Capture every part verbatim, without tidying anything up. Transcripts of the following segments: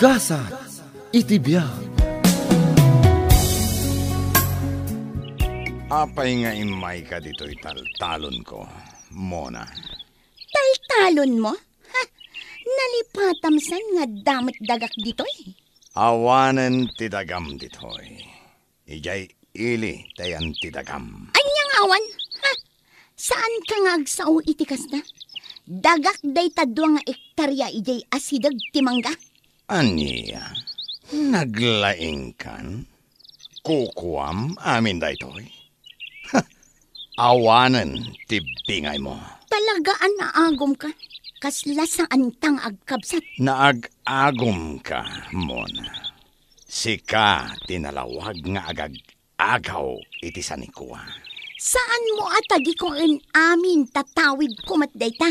Gasat iti biag. Apay nga immayka ditoy taltalonko, Mona? Taltalonmo? Ha? Nalipatam san nga adda met dagak ditoy? Awanen ti dagam ditoy. Idiay ili ti ayan ti dagam. Ania nga awan? Ha? Saanka nga agsao iti kasta? Dagak dayta dua nga ektaria idiay asideg ti mangga. Ania? Naglaingkan? Kukuam amin daytoy? Ha! Awanen ti bingaymo. Talaga a naagumka. Kasla saanta nga agkabsat. Naag-agumka, Mona. Sika ti nalawag nga agag-agaw iti sanikua. Saanmo a tagikuen amin ta tawidko met dayta?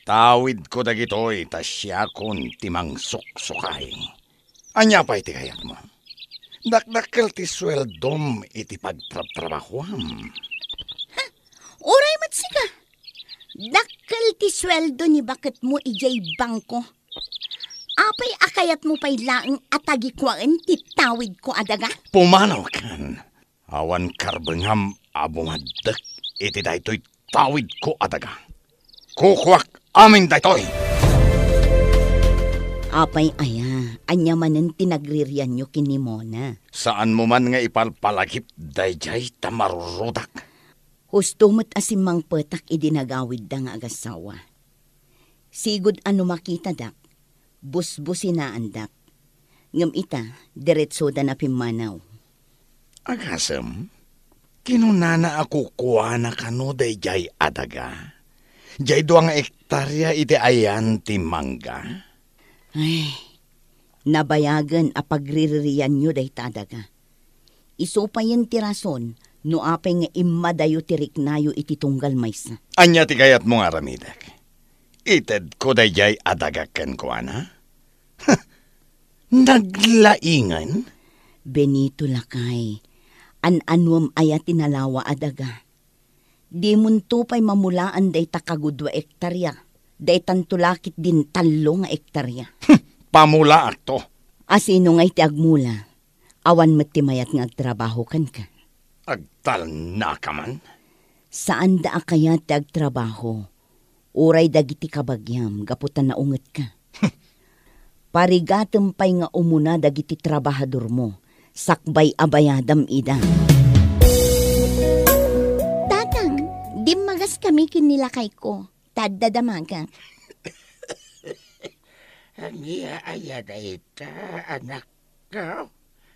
Tawidko dagitoy ta siakon ti mangsuksukay. Ania pay ti kayatmo? Dakdakkel ti sueldom iti pagtrabtrabahuam. Ha? Uray met sika. Dakkel ti sueldo ni baketmo idiay bangko. Apay a kayatmo pay laeng a tagikuaen ti tawidko a daga? Pumanaw kan. Awan karbengam a bumaddek iti daytoy tawidko a daga. Kukuak amin daytoy! Apay aya, ania manen ti nagririanyo ken ni Mona? Saanmo man nga ipalpalagip daydiay ta marurudak. Husto met a simmangpetak idi nagawidda nga agassawa. Sigud a no makitadak, busbusinaandak. Ngem ita, diretsoda a pimmanaw. Agasem, kinunana a kukuana kano daydiay a daga? Diay dua nga ektaria iti ayan ti mangga? Ay, nabayagen a pagriririanyo dayta a daga. Isu payen ti rason no apay nga immadayo ti riknayo iti tunggal maysa. Ania ti kayatmo nga aramidek? Itedko daydiay a daga kenkuana? Naglaingen? Benito, lakay, an-anuem aya ti nalawa a daga? Dimonto pay mamulaan dayta kagudua ektaria, daytanto la ketdin tallo nga ektaria. Pamulaakto. A sino ngay ti agmula? Awan met ti mayat nga agtrabaho kenka. Agtalnaka man? Saanda a kayat ti agtrabaho, uray dagiti kabagiam gapu ta naungetka. Parigatem pay nga umuna dagiti trabahadormo, sakbay a bayadam ida. Tatang, dimmagas kami ken ni lakayko, ta adda damagak. Ania aya dayta, anakko?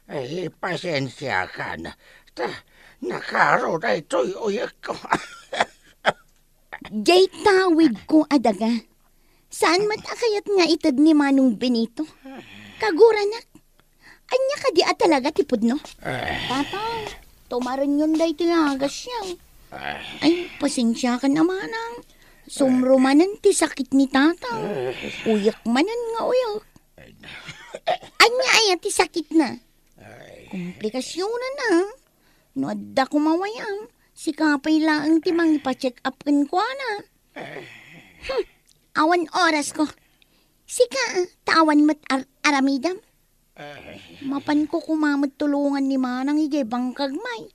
Ay, pasensiakan, ta nakaro daytoy uyekko. Diay tawidko a daga. Saan met a kayat nga ited ni Manong Benito? Kaguranak, ania kadi a talaga ti pudno? Eh. Tatang, tumarenyon daytoy a agasyo. Eh. Ay, pasensiakan a manang. Sumro manen ti sakit ni Tatang. Eh. Uyek manen nga uyek. Ania aya ti sakitna? Ay. Komplikasionan a. No adda koma way-am, sika pay laeng ti mangipa-check up kenkuana. Hmm, awan orasko. Sika, ta awan met ar-, aramidam. Mapanko koma met tulongan ni Manang idiay bangkagmay.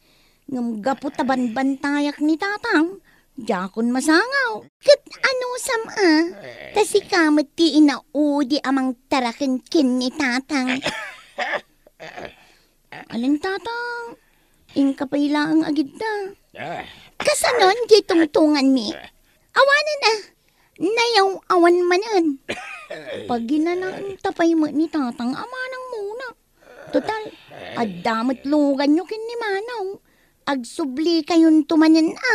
Ngem gapu ta banbantayak ni Tatang, diakon masangaw. Ket anusam a, ta sika met ti inaudi a mangtaraken ken ni Tatang. Alen, Tatang, inka pay laeng agidda. Ah. Kasanon diay tungtunganmi? Awanen a, nayaw-awan manen. Paginanaenta pay met ni Tatang a manang muna. Total, adda met luganyo ken ni Manong. Agsublikayonto manen a.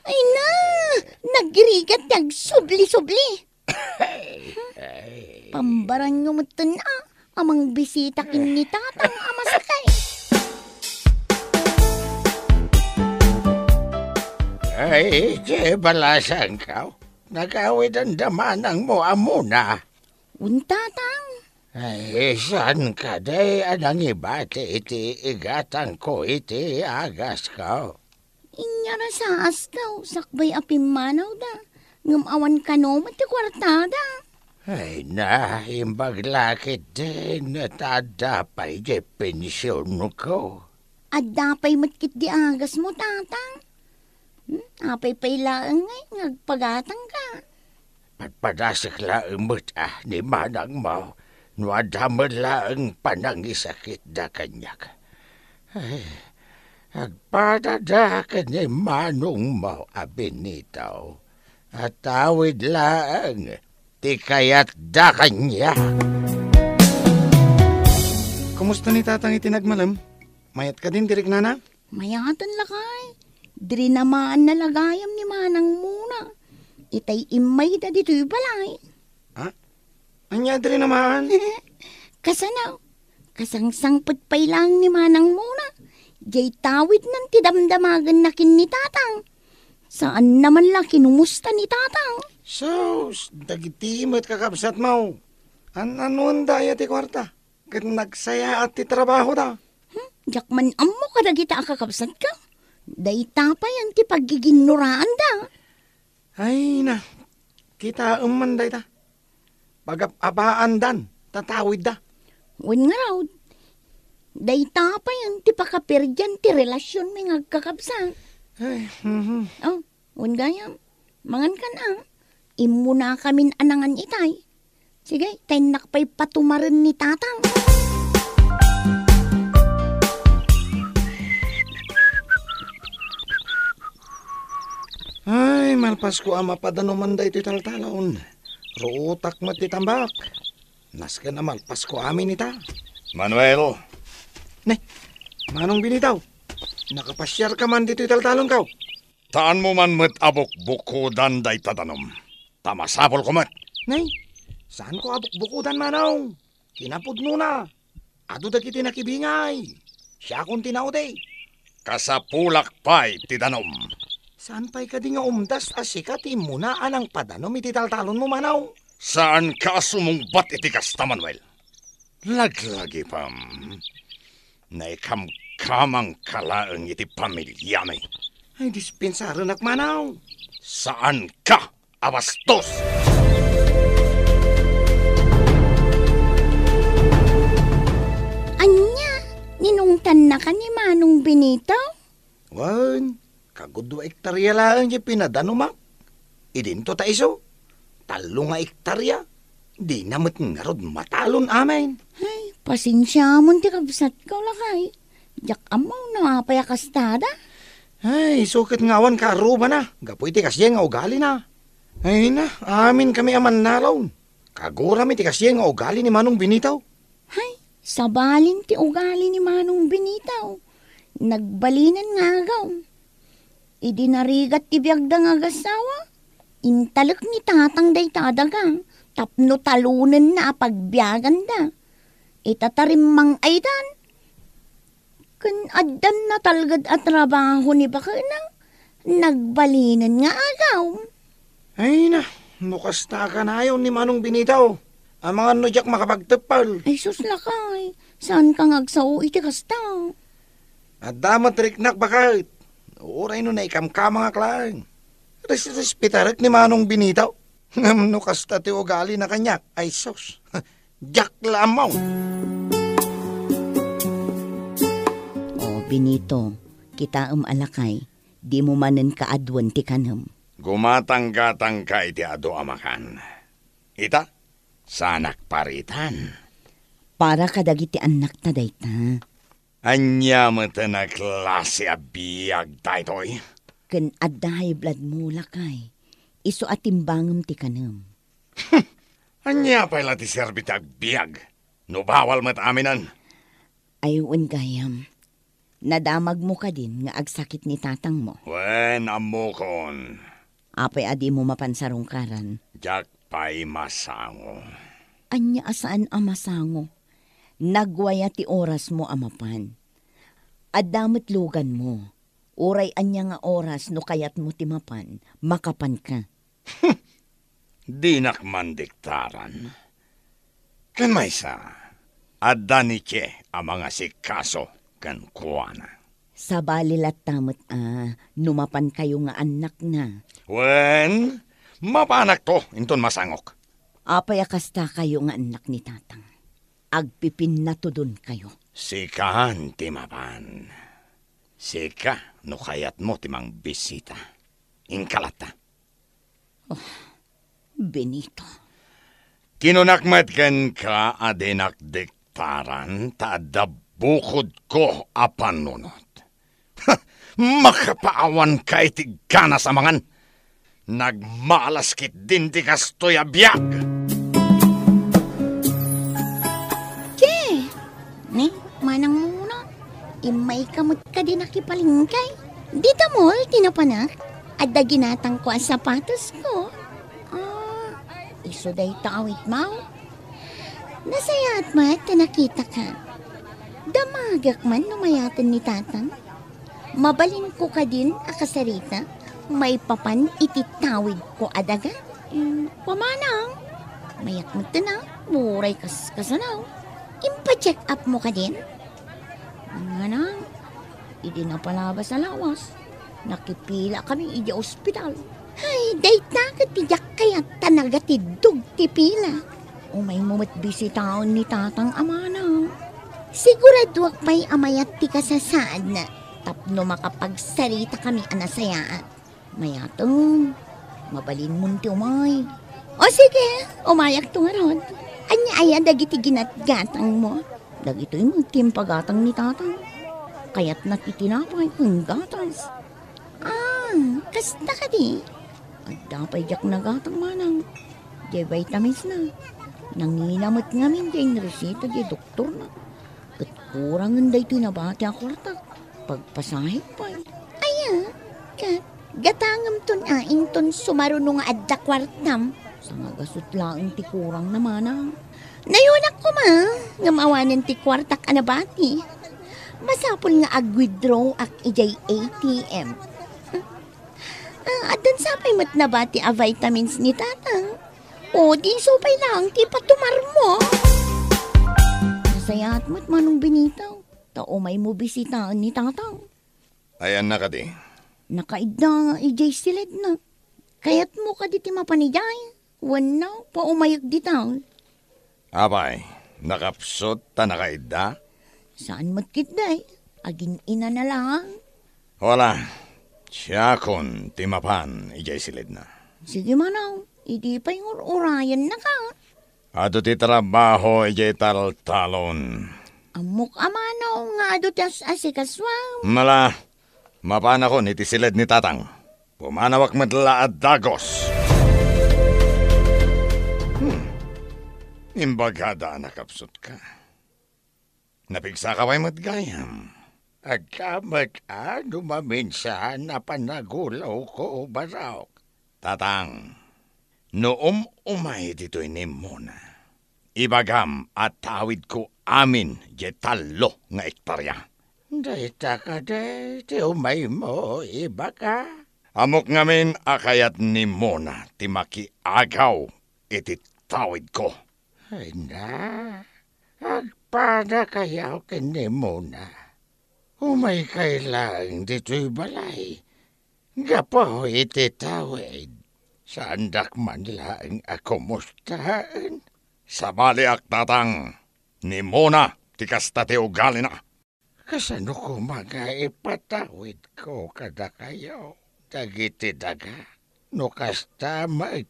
Ay na, nagrigat ti agsubli-subli. Pambaranyo metten a, a mangbisita ken ni Tatang a masakit. Ay, ti balasangko, nagawidanda manangmo a muna. Wen, Tatang. Ay, saan kadi a nangibati iti igatangko iti agasko? Inyarasaasda sakbay a pimmanawda, ngem awan kano met ti kuartada. Ay na, imbag la ketdin, ta adda pay diay pensionko. Adda pay met ketdi agasmo, Tatang. Hmm, apay pay laeng ngay nga agpagatangka? Padpadasek laeng met a ni manangmo no adda met laeng panangisakitda kaniak. Ay, agpadada ken ni manongmo a Benito. Atawid laeng ti kayatda kaniak. Kumusta ni Tatang iti nagmalem? Mayat kadin, diriknana? Mayaten, lakay. Dirinamaan na la gayam ni manangmona. Itay immayda ditoy balay. Ha? Ania dirinamaan? Kasano? Kasangsangpet pay laeng ni manangmona. Diay tawidnan ti damdamagenna ken ni Tatang. Saanna man la kinumusta ni Tatang. Sus, dagiti met kakabsatmo. An-anuenda aya ti kuarta? Ket nagsayaat ti trabahoda. Hmm, diak man ammo kadagita a kakabsatka. Dayta payen ti paggiginnoraanda. Ay na, kitaem man dayta. Pagap-apaandan, tatawidda. Wen ngarud, dayta payen ti pakaperdian ti relasionmi nga agkakabsat. Ay, mhm. Oh, wen gayam, mangankan a. Immunakamin a nangan itay. Sige, ta innak pay patumaren ni Tatang. Ay, malpasko a mapadanuman daytoy taltalon. Ruotak met ti tambak. Nasken a malpasko amin ita. Manuel. Ne, Manong Benito, nakapasiarka man ditoy taltalonko? Taanmo man met a bukbukodan dayta danum. Ta masapulko met. Nay, saanko a bukbukodan, manong. Kinapudnona, adu dagiti nakibingay. Siakon ti naudi. Kasapulak pay ti danum. Saan pay kadi nga umdas a sika ti immuna a nangpadanum iti taltalonmo, manong? Saanka a sumungbat iti kasta, Manuel. Laglagipem, naikamkamangka laeng iti pamiliami. Ay, dispensarenak, manong. Saanka a bastos! Ania, ninungtannaka ni Manong Benito? Wen, kagudua ektaria laeng ti pinadanumak. Idinto ta isu, tallo nga ektaria. Dina met ngarud matalon amin. Ay, pasensiamon ti kabsatko, lakay. Diak ammo no apay a kastada. Ay, isu ket nga awan kaarrubana gapu iti kasdiay nga ugalina. Ay na, amin kami a mannalon. Kagurami ti kasdiay nga ugali ni Manong Benito. Hay, sabalin ti ugali ni Manong Benito. Nagbalinen nga agaw. Idi narigat ti biagda nga agassawa, intalek ni Tatang dayta a daga tapno talonenna a pagbiaganda. Ita ta rimmang-aydan, ken addan natalged a trabaho ni bakena, nagbalinen nga agaw. Ay na, no kasta a kanayon ni Manong Benito, amangan no diak makapagteppel. Ay sus, lakay, saanka nga agsao iti kasta? Adda met riknak baket. Uray no naikamkamangak laeng. Res-, respetarek ni Manong Benito. Ngem no kasta ti ugalina kaniak, ay sus. Diak la ammo. O, Benito, kitaem a lakay, dimo manen kaaduen ti kanem. Gumatanggatangka iti adu a makan. Ita, saanak paritan. Para kadagiti annakta dayta. Ania met a klase a biag daytoy? Ken adda high blood mo, lakay. Isu a timbangem ti kanem. Ania pay la ti serbi ti agbiag no bawal met aminen? Ay, wen gayam. Nadamagmo kadin nga agsakit ni tatangmo? Wen, ammokon. Apay a dimo mapan sarungkaran? Diak pay masango. Ania a saan a masango? Nagwaya ti orasmo a mapan. Adda met luganmo. Uray ania nga oras no kayatmo ti mapan, makapanka. Dinak mandiktaran. Ken maysa, adda ni Che a mangasikaso kenkuana. Sabali latta met a no mapankayo nga annakna. Wen, mapanakto inton masangok. Apay a kastakayo nga annak ni Tatang? Agpipinnatudonkayo. Sikan ti mapan. Sika no kayatmo ti mangbisita. Inka latta. Oh, Benito. Kinunak met kenka a dinak diktaran ta adda bukodko a panunot. Makapaawanka iti ganas a mangan. Nagmalas ketdin ti kastoy a biag. Ke! Ni, Manang Muna, immayka met kadi nakipalengke? Dita mall ti napanak. Adda ginatangko a sapatosko. Ah, isu dayta awitmo? Nasayaat met ta nakitaka. Damagek man no mayaten ni Tatang. Mabalinko kadin a kasarita maipapan iti tawidko a daga? Mm, pamanang. Mayak met ten a, uray kaskasano. Impa-check up mo kadin? Manang, idi napalabas a lawas, nakipila kami idiay ospital. Ay, dayta ket ti diak kayat ta nagatiddog ti pila. Umaymo met bisitaen ni Tatang a manang. Siguradoak pay a mayat ti kasasaadna tapno makapagsarita kami a nasayaat. Mayaten, mabalinmon ti umay. O sige, umayakto ngarud. Ania aya dagiti ginatgatangmo? Dagitoy met ti impagatang ni Tatang. Kayatna ti tinapay ken gatas. Ah, kasta kadi? Adda pay diak nagatang manang. Diay vitamins na. Nangina met ngamin diay reseta diay doktorna. Ket kurangen daytoy nabati a kuartak. Pagpasahek pay. Aya, ket gatangemton a inton sumaruno nga adda kuartam. Sangagasut laeng ti kurangna manang. Nayunak koma, ngem awanen ti kuartak a nabati. Masapul nga ag-withdraw ak idiay A T M. Ah, addan sa pay met nabati a vitamins ni Tatang. O, di isu pay laeng ti ipatumarmo. Nasayaat met Manong Benito, ta umaymo bisitaen ni Tatang. Ayanna kadi? Nakaidda idiay siledna. Kayatmo kadi ti mapan idiay? Wenno, paumayek dita. Apay, nakapsut ta nakaidda? Saan met ketdi? Agin-inana laeng. Wala. Siakon ti mapan idiay siledna. Sige manang, idi pay ngur-urayennaka. Adu ti trabaho idiay taltalon. Ammok a manang nga adu ti as-asikasuam. Mala, mapanakon iti siled ni Tatang. Pumanawak met la a dagos. Hmm. Imbagada a nakapsutka. Napigsaka pay met gayam. Agka met a no maminsan a panagulawko, Barok. Tatang, no um-umay ditoy ni Mona, ibagam a tawidko amin diay tallo nga ektaria. Dayta kadi ti umaymo ibaga? Ammok ngamin a kayat ni Mona ti makiagaw iti tawidko. Ay na, agpadakayo ken ni Mona. Umaykay laeng ditoy balay. Gapu iti tawid, saandak man laeng a kumustaen. Sabaliak, Tatang, ni Mona ti kasta ti ugalina. Kasano koma nga ipatawidko kadakayo dagiti daga no kasta met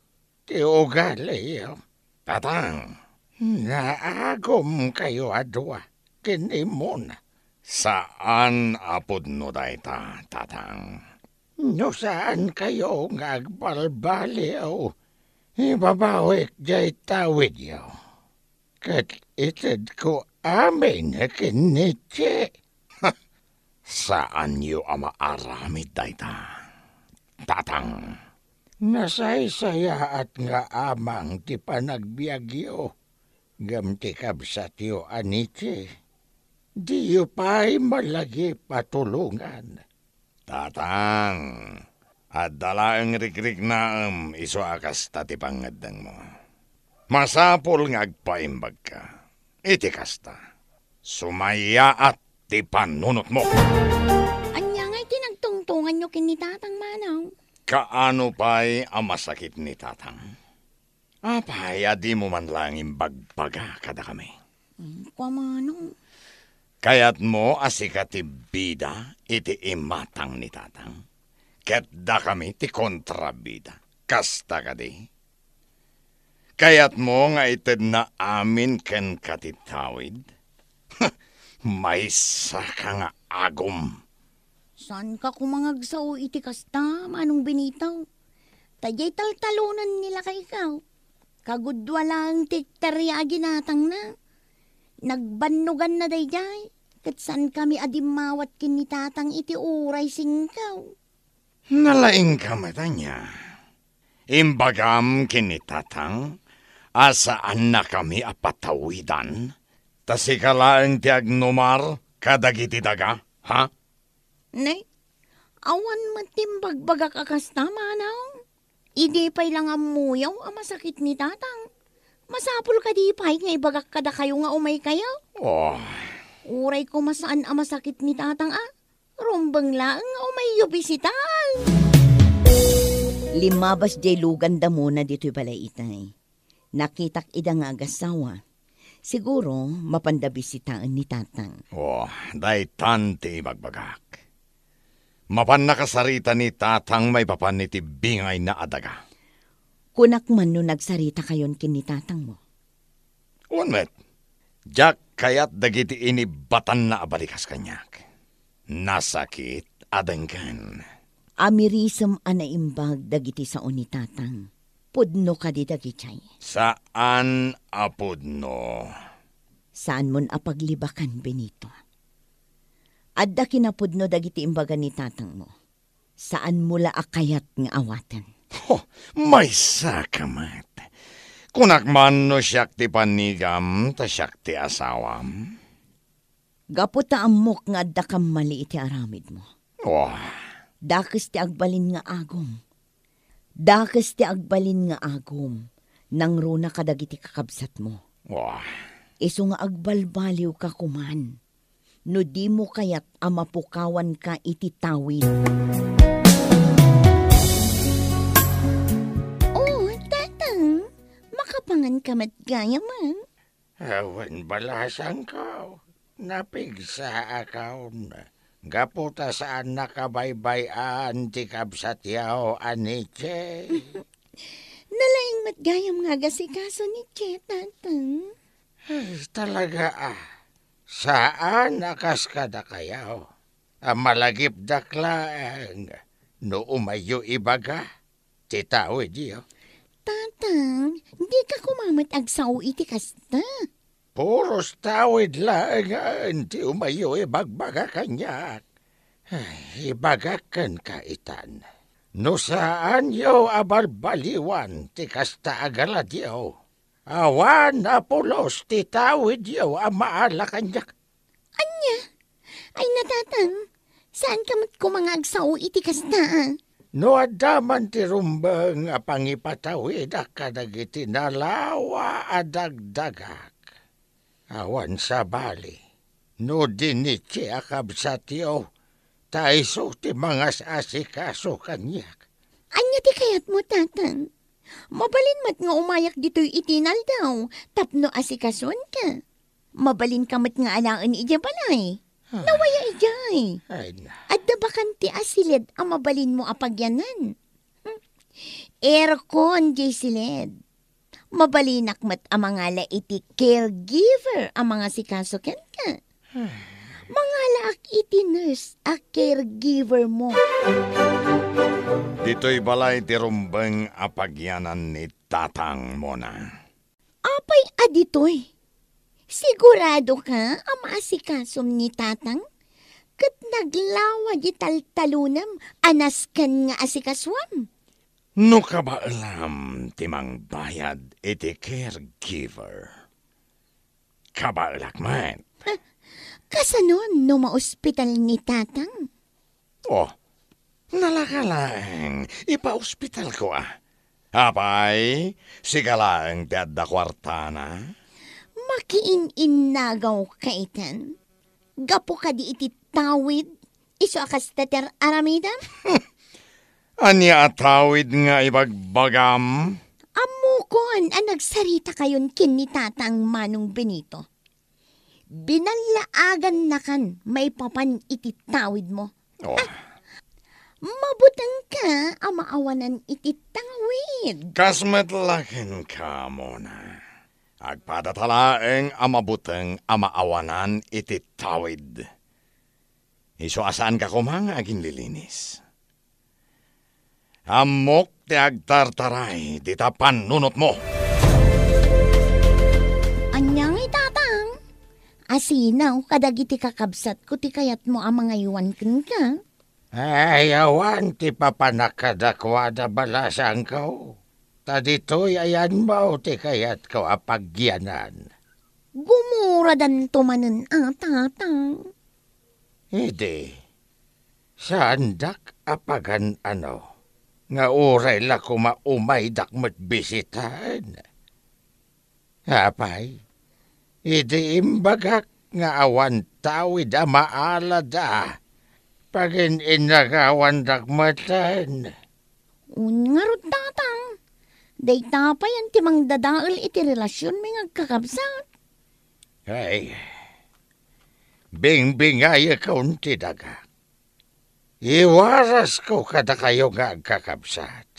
ti ugaliyo? Tatang. Naagumkayo a dua ken ni Mona? Saan a pudno dayta, Tatang. No saankayo nga agbalbaliw, ibabawik diay tawidyo. Ket itedko amin ken ni Che. Saanyo a maaramid dayta, Tatang. Nasaysayaat nga amang ti panagbiagyo, ngem ti kabsatyo a ni Che, diyo pay malagip a tulongan. Tatang, adda laeng rikriknaem isu a kasta ti pangngeddengmo. Masapul nga agpaimbagka. Iti kasta, sumayaat ti panunotmo. Ania ngay ti nagtungtonganyo ken ni Tatang, Manong? Kaano pay a masakit ni Tatang? Apay a dimo man laeng imbagbaga kadakami? Mm, kua manong. Kayatmo a sika ti bida iti imatang ni Tatang, ket dakami ti kontrabida. Kasta kadi? Kayatmo nga itedna amin kenka ti tawid? Maysaka nga agum! Saanka koma nga agsao iti kasta, Manong Benito? Ta diay taltalonen ni lakaykaw. Kagudua laeng ti hektarya a ginatangna. Nagbannoganna daydiay, ket saankami a dimmawat ken ni Tatang iti uray singkaw. Nalaingka met ania? Imbagam ken ni Tatang a saannakami a patawidan, ta sika laeng ti agnumar kadagiti daga, ha? Nay, awan met ti imbagbagak a kasta, Manong. Idi pay la nga ammoyo a masakit ni Tatang, masapul kadi pay nga ibagak kadakayo nga umaykayo? Oh. Uray koma saan a masakit ni Tatang a, rumbeng laeng nga umayyo bisitaen. Limmabas diay lugan da Mona ditoy balay itay. Nakitak ida nga agasawa. Siguro, mapanda bisitaen ni Tatang. Oh, daytan ti ibagbagak. Mapan nakasarita ni Tatang maipapan iti bingayna a daga. Kunak man no nagsaritakayon ken ni Tatangmo. Wen met, diak kayat dagiti inibatanna a balikas kaniak. Nasakit a denggen. Amirisem a naimbag dagiti sao ni Tatang. Pudno kadi dagidiay? Saan a pudno. Saanmon a paglibakan, Benito. Adda kinapudno dagiti imbaga ni Tatangmo. Saanmo la a kayat nga awaten. Ho, maysaka met. Kunak man no siak ti panigam, ta siak ti asawam. Gapu ta ammok nga adda kammali iti aramidmo. Wah. Dakes ti agbalin nga agum. Dakes ti agbalin nga agum. Nangruna kadagiti kakabsatmo. Wah. Isu nga agbalbaliwka koman. No dimo kayat a mapukawanka iti tawid. Oh, Tatang, makapanganka met gayam, a? Awan balasangko. Napigsaakon. Gapu ta saan nakabaybay-an ti kabsatyo a ni Che. Nalaing met gayam nga agasikaso ni Che, Tatang. Ay, talaga, a. Saan a kas kadakayo. A malagipdak laeng no umayyo ibaga ti tawidyo. Tatang, dika koma met agsao iti kasta. Puros tawid laengen ti umayyo ibagbaga kaniak. Ay, ibagak kenka itan. No saanyo a balbaliwan ti kasta a galadyo, awan a pulos ti tawidyo a maala kaniak. Ania? Ay, Tatang, saanka met koma nga agsao iti kasta, a? No adda man ti rumbeng a pangipatawidak kadagiti nalawa a dagdagak, awan sabali, no di ni Che a kabsatyo, ta isu ti mangas-asikaso kaniak. Ania ti kayatmo, Tatang? Mabalin met nga umayak ditoy iti inaldaw tapno asikasoenka. Mabalinka met nga alaen idiay balay. Ah. Nawaya idiay. Ay, na. Adda bakanti a siled a mabalinmo a pagyanan. Hmm. Aircon diay siled. Mabalinak met a mangala iti caregiver a mangasikaso kenka. Mangalaak iti nurse a caregiver mo. Ditoy balay ti rumbeng a pagyanan ni Tatang Mona. Apay a ditoy? Siguradoka a maasikasom ni Tatang? Ket naglawa di taltalonem a nasken nga asikasuam? No kabaelam ti mangbayad iti caregiver, kabaelak met. Kasanon no maospital ni Tatang? Oh, nalaka laeng, ipaospitalko a. Apay, sika laeng ti adda kuartana? Makiin-innagaw ka itan. Gapu kadi iti tawid, isu a kasta ti ar-aramidem? Ania a tawid nga ibagbagam? Ammok Kuan a nagsaritakayon ken ni Tatang Manong Benito. Binallaagannakan maipapan iti tawidmo. Oh. Mabutengka a maawanan iti tawid. Kas met la kenka, Mona. Agpadata laeng a mabuteng a maawanan iti tawid. Isu a saanka koma nga aginlilinis. Ammok ti agtartaray dita pannunotmo. Ania ngay, Tatang? Asinaw kadagiti kakabsatko ti kayatmo a mangaywan kenka? Ay, awan ti papanak kadakuada, balasangko. Ta ditoy ayanmo ti kayatko a pagyanan. Gumuradanto manen a, Tatang. Idi, saandak a pagan-ano, nga uray la koma umaydak met bisitaen. Apay, idi imbagak nga awan tawid a maalada, pagin-innagawandak meten. Ngarud, Tatang, dayta payen ti mangdadael iti relasionmi nga agkakabsat. Ay, bingbingayekon ti daga. Iwarasko kadakayo nga agkakabsat.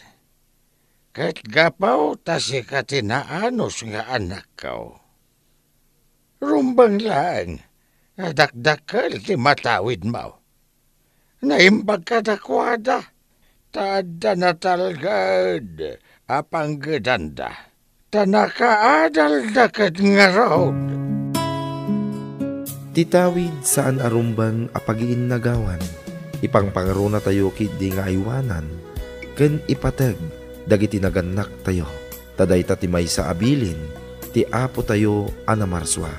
Ket gapu ta sika ti naanus nga anakko, rumbeng laeng a dakdakkel ti matawidmo. Naimbag kadakuada, ta adda natalged a panggedanda, ta nakaadalda ket ngarud. Ti tawid saan a rumbeng a pagiinnagawan. Ipangpangarunatayo ketdi nga aywanan ken ipateg dagiti nagannaktayo, ta dayta ti maysa a bilin ti Apotayo a namarsua.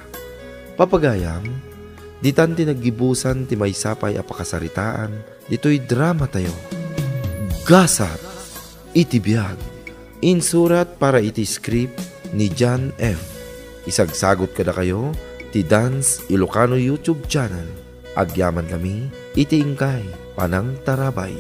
Papagayam, ditan ti naggibusan ti maysa pay a pakasaritaan ditoy dramatayo. Gasat iti biag. Insurat para iti script ni John F. Isagsagut kadakayo ti Dance Ilocano YouTube channel. Agyaman kami iti inkay panangtarabay.